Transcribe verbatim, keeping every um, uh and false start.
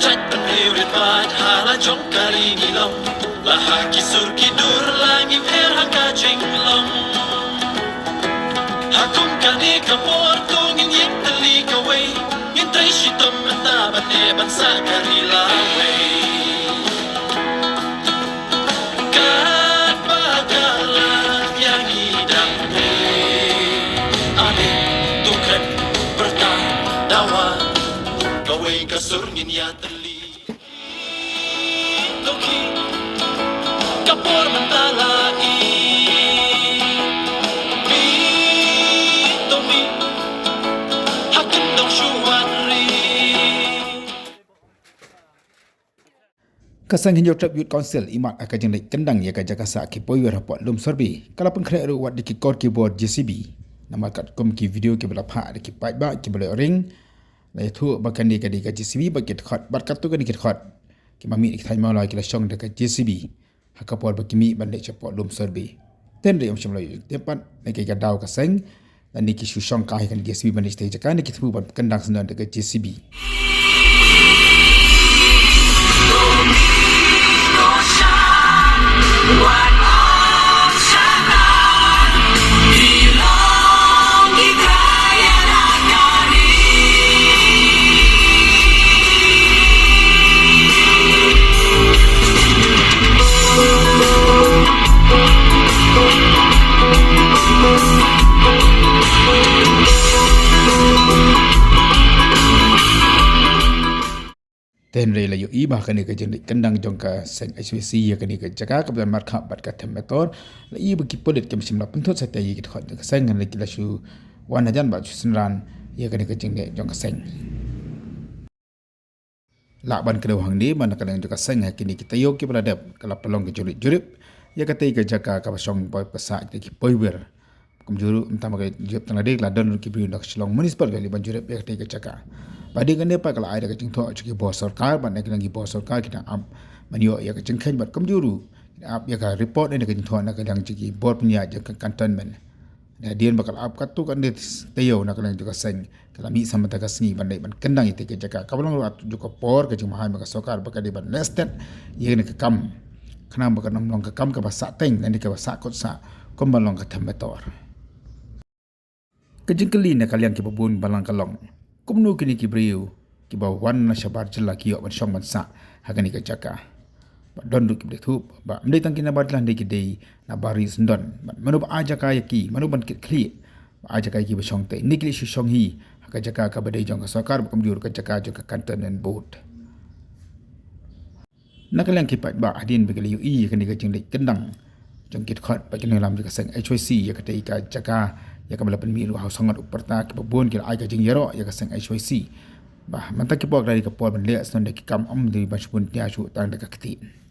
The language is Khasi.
Jait ban riewrit bad ha la jong ka ri ngi long. La ha ki sur ki dur la ngi pher ha ka jinglong. Ha kum kane ka por to ngin ïeng tylli kawei. Ngin trei shitom mynta ban ïa ban sah ka ri lawei. Katba ka la ïa ngi dang dei. Ane to kren pyrta dawa. Kawei ka sur ngin ïa tylli. Toki ka por mynta la i. Mi to mi ha kyndong shuwa ri. Ka seng Hynñiewtrep Youth Council imat ha ka jingleit kyndang ïa ka jaka sah ki poiwer hapoh Lumsorbe. Ka la pynkhreh ruh wat da ki kor ki bor J C B. Namar katkum ki video kiba la phah da ki paidbah kiba la ring, la ïathuh ba kane ka dei ka J C B bad ki dkhot bad katto katne ki dkhot kiba mih na ki thaiñ mawlai ki la shong da ka J C B ha ka por ba ki mih ban leit shapoh Lumsorbe. Te hynrei ym shym la ïoh ïa ka jingtip pat, na ka daw ka seng lane ki shu shong kai ha ka J C B ban leit sha ka jaka, ne ki thmu ban kyndang syndon da ka J C B. Te hynrei la ïohi ba ha kane ka jingleit kyndang jong ka seng H Y C ïa kane ka jaka kaba don markhap bad ka them metor, la ïohi ba ki pulit kim shym la pynthut satia ïa ki dkhot jong ka seng, hynrei ki la shu wan hajan bad shu synran ïa kane ka jingleit jong ka seng. Lah ban kdew hangne ba na ka liang jong ka seng ha kine ki taïew kiba la dep ka la pynlong ka jurip jurip ïa katei ka jaka kaba shong ba ka sah ïa ki poiwer. Kumjuh ruh mynta ma ka jurip tang la dei ka la don ruh ki briew na ka Shillong Municipal Valley ban jurip ïa katei ka jaka. Ba dei kane pat ka la ai da ka jingthoh sha ki bor sorkar bad na ka liang ki bor sorkar ki dang ap ban ïoh ïa ka jingkheiñ bad kumjuh ruh ki dang ap ïa ka report ne na ka jingthoh na ka liang jong ki bor pynïaid jong ka cantonment. Hadien ba ka la ap katto katne taïew na ka liang jong ka seng, ka la mih sa mynta ka sngi ban leit ban kyndang ïa katei ka jaka. Kaba long ruh ha kajuh ka por ka jingbahai ma ka sorkar ba ka dei ban leh stet ïa kane ka kam, khnang ba kan ym long ka kam kaba sah teng lane kaba sah kot sah kumba long ka them metor. Ka jingkylli na ka liang kiba bun balang ka long, kumno kine ki briew kiba wan na shabar jylla ki ïoh ban shong ban sah ha kane ka jaka? Ba don ruh kiba ïathuh ba ym dei tang ki nabar jylla, hynrei ki dei nabar ri syndon. Bad mano ba ai jaka ïa ki, mano ban kit khlieh ba ai jaka ïa ki ba shong tei? Ne ki leit shu shong hi ha ka jaka kaba dei jong ka sorkar bad kumjuh ruh ka jaka jong ka cantonment board? Na ka liang ki paidbah, hadien ba ki la ïohi ïa kane ka jingleit kyndang jong ki dkhot bad ki nongïalam jong ka seng H Y C ïa katei ka jaka, ïa kaba la pynmih ruh ha u sangot u pyrta, kiba bun ki la ai ka jingïaroh ïa ka seng H Y C ba mynta ki por ka la dei ka por ban leh syndon da ki kam, ym dei ban shu pyntia shuh tang da ka ktieh.